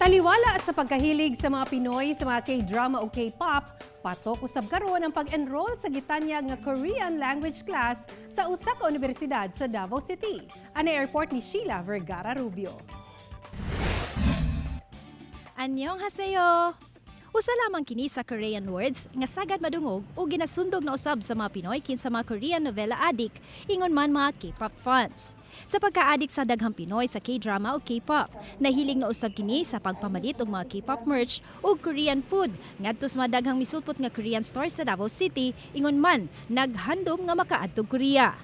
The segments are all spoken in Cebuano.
Taliwala sa pagkahilig sa mga Pinoy sa mga K-drama o K-pop, patok usab karon ang pag-enroll sa gitanyag nga Korean language class sa usa ka universidad sa Davao City. Ani report ni Sheila Vergara Rubio. Annyeonghaseyo! Usa lamang kini sa Korean words nga sagad madungog o ginasundog na usab sa mga Pinoy kinsa mga Korean novela addict, ingon man mga K-pop fans. Sa pagka-addict sa daghang Pinoy sa K-drama o K-pop, nahilig na usab kini sa pagpamalit og mga K-pop merch ug Korean food ngadto sa mga daghang misulpot nga Korean stores sa Davao City, ingon man naghandom nga makaadtog Korea.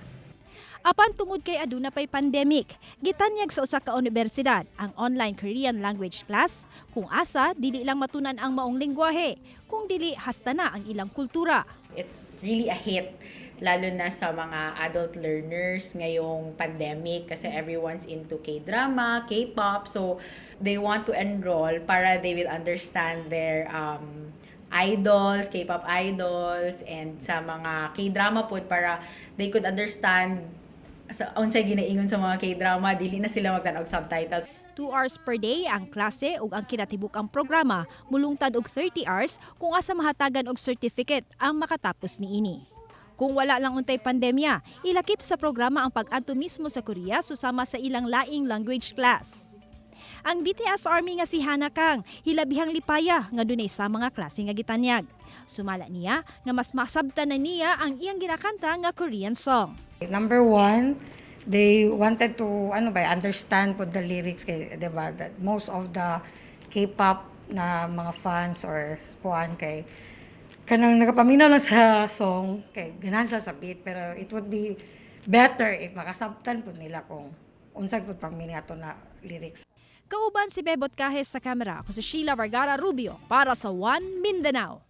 Apan tungod kay aduna pay pandemic, gitanyag sa usa ka universidad ang online Korean language class kung asa dili lang matunan ang maong lengguwahe, kung dili hasta na ang ilang kultura. It's really a hit, lalo na sa mga adult learners ngayong pandemic, kasi everyone's into K-drama, K-pop, so they want to enroll para they will understand their idols, K-pop idols, and sa mga K-drama po, para they could understand sa unsay ginaingon sa mga K-drama, dili na sila magtan-og subtitles. 2 hours per day ang klase ug ang kinatibuk-ang programa mulungtad og 30 hours kung asa mahatagan og certificate ang makatapos niini. Kung wala lang untay pandemya, ilakip sa programa ang pag-adto mismo sa Korea susama sa ilang laing language class. Ang BTS Army nga si Hana Kang, hilabihang lipaya nga dunay sa mga klase nga gitanyag. Sumala niya nga mas masabtan na niya ang iyang ginakanta nga Korean song. Number one, they wanted to, ano ba, understand po the lyrics kay, 'di ba, that most of the K-pop na mga fans or kuan kay kanang nagapaminaw lang sa song kay ganahan sila sa beat, pero it would be better if makasabtan po nila kung unsay pud pang meaning ato na lyrics. Kauban si Bebot Cajes sa kamera, ako si Sheila Vergara Rubio para sa One Mindanao.